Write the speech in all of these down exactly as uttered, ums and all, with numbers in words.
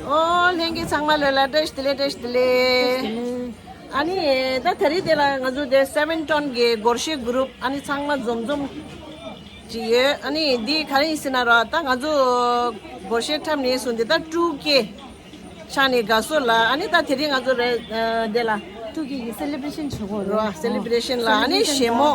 ཨོ་ལྷན་རྒྱས་ཚང་མ་ལོས་ལ་བཀྲ་ཤིས་བདེ་ལེགས། བཀྲ་ཤིས་བདེ་ལེགས། ཨ་ནི་ད་ད་རེས་དེ་ལ་ང་ཚོ་དེ་སེ་བེན་ཊོན་གྱི་སྒོར་གཞས་གུ་རུབ་ཨ་ནི་ཚང་མ་འཛོམས་འཛོམས་ཅིག་ཡོད། ཨ་ནི་འདི་ག་རེ་ཡིན་ཟེར་ན་ར། ད་ང་ཚོ་སྒོར་གཞས་འཁྲབ་ནས་བཟུང་སྟེ་ད་ཊུ་ཀེ་ཆགས་ནས་དགའ་བསུ་ལ། ཨ་ནི་ད་དེ་རིང་ང་ཚོ་རེད་དེ་ལ་ཊུ་ཀེ་གི་སེ་ལེ་བྷ་རེ་ཤན་བྱེད་དགོས་ར། སེ་ལེ་བྷ་རེ་ཤན་ལ་ཨ་ནི་གཞས་མོ་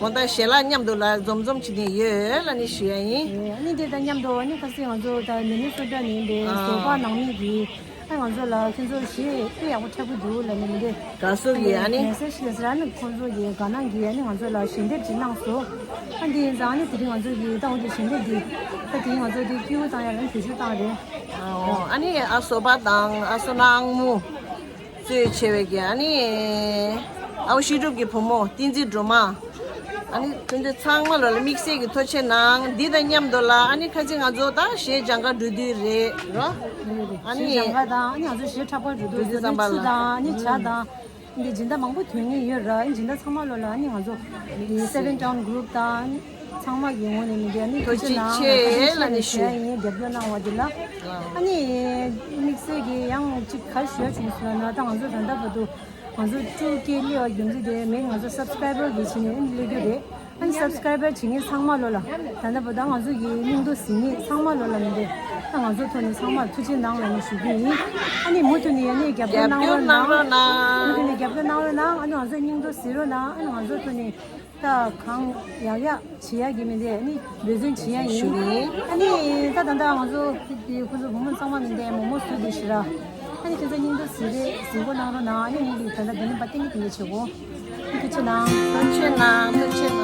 མོ་ད་གཞས་ལ་མཉམ་དུ་ལ་འཛོམས་འཛོམས་བྱེད་ནས་ཡོད་ལ་ནི་ཞུ་ཡ་ཡིན། ཨ་ནི་དེ་དང་མཉམ་དུ་ཨ་ནི་ཁ་སང་ང་ཚོ་ད་མི་ནི་སོ་ཊ་ནས་ཡིན་པའི་བཟོ་པ་ནང་མི་གིས་ཨ་ང་ཚོ་ལ་ཁྱེད་ཚོ་གཞས་དཔེ་ཡག་པོ་འཁྲབ་གི་འདུག་ལ་ནི་མི་འདི་དགའ་བསུ་གི་ཨ་ནི་མེ་སེ་ཇི་ལས་ཟེར། ཨ་ནི་ཁོང་ཚོ་གི་དགའ་སྣང་གིས་ཨ་ནི་ང་ཚོ་ལ་ཞལ་འདེབས་ཅིག་གནང་སོང་། ཨ་འདི་ཡིན་ཙང་ཨ་ནི་དེ་རིང་ང་ཚོ་གི་ད་འོ་དེ་ཞལ་འདེབས་འདི་ད་དེ་རིང་ང་ཚོ་དེ་སྐྱིད་པོ་བཏང་ཡ་རང་བེད་སྤྱོད་བཏང་རེད། ཨོ་ཨ་ནི་ཨ་བཟོ་པ་དང་ཨ་བསོད་ནམས་ཨང་མོ་གཙོས་བྱས་པའི་གི་ཨ་ནི་ཨའོ་བཤད་སྒྲུབ་ཀྱི་བུ་མོ་བསྟན་འཛིན་སྒྲོལ་མ། ཨ་ནི་ཁྱོད་ཚོ་ཚང་མ་ལོ་ལ་དམིགས་བསལ་གྱི་ཐུགས་རྗེ་ཆེ་གནང་། འདི་དང་མཉམ་དུ་ལ་ཨ་ནི་ཁ་ཅིག་ང་ཚོ་ད་གཞས་སྦྱང་ག་འགྲོ་དུས་རེད་རོ། ཨ་ནི་གཞས་སྦྱང་ག་དང་ཨ་ནི་ང་ཚོ་གཞས་འཁྲབ་ག་འགྲོ་དུས་འགྲོ་དུས་ཙམ་པ་ལ་ཚུ་དང་ཨ་ནི་ཇ་དང་འདི་སྦྱིན་བདག་མང་པོ་ཐོན་ངེས་ཡོད་ར། ཨ་ནི་སྦྱིན་བདག་ཚང་མ་ལོ་ལ་ཨ་ནི་ང་ཚོ་འདི་སེ་བེན་ཊོན་གུ་རུབ་དང་ཨ་ནི་ཚང་མ་གི་ངོས་ནས་མི་འདི་ཨ་ནི་ཐུགས་རྗེ་ཆེ་ལ་ནི་ཞུ་ཡ་ཡིན། རྒྱབ་སྐྱོར་གནང་བ་འདི་ལ་ཨ་ནི་དམིགས་བསལ་གྱི་ཡང་གཅིག་ག་རེ་ཞུ་ཡ་བྱུང་ཟེར་ན་ད་ང་ཚོ་ད་ལྟ་བར་དུ། ང་ཚོ་ཊུ་ཀེ་སླེབས་པའི་རྒྱུ་མཚན་དེ་མིན་ང་ཚོ་སབ་སི་ཀ་རའི་བར་གྱི་བྱས་ནས་སླེབས་རྒྱུ་རེད། ཨ་ནི་སབ་སི་ཀ་རའི་བར་བྱེད་མཁན་ཚང་མ་ལོ་ལ་ད་ལྟ་བར་དུ་ང་ཚོ་གི་སྙིང་སྟོབས་ཟིན་མཁན་ཚང་མ་ལོ་ལ་མི་འདི་ད་ང་ཚོ་ཐོག་ནས་ཚང་མར་ཐུགས་རྗེ་གནང་ལ་ནི་ཞུ་རྒྱུ་ཡིན། ཨ་ནི་མུ་མཐུད་ནས་ཡ་ནི་རྒྱབ་སྐྱོར་གནང་རོགས་གནང་། མུ་མཐུད་ནས་རྒྱབ་སྐྱོར་གནང་རོགས་གནང་། ཨ་ནི་ང་ཚོ་སྙིང་སྟོབས་ཟིན་རོགས་གནང་། ཨ་ནི་ང་ཚོ་ཐོག་ནས་ད་གང་ཡག་ཡག་བྱེད་ཡ་གི་མི་འདི་ཨ་ནི་འབད་བརྩོན་བྱེད་ཡ་ཞུ་ཡིན། གི་ཡིན། ཨ་ནི་ད་ད་ལྟ་ང་ཚོ་ཁོ་ཚོ་བུ་མོ་ཚང་མ་མི་འདི་མོག་མོག་བཟོས་བསྡད་ཤག་ར། ཨ་ནི་ཁྱེད་ཚོ་སྙིང་སྟོབས་ཟིན་རེད་ཟིན་པོ་གནང་རོགས་གནང་། ཨ་ནི་ངས་ཀྱི་ད་ལྟ་འདི་ནས་པ་ཏི་ནི་ཏི་ནི་བྱེད་གོ། ཐུགས་རྗེ་གནང་། ཐུགས་རྗེ་གནང་། ཐུགས་རྗེ་གནང་།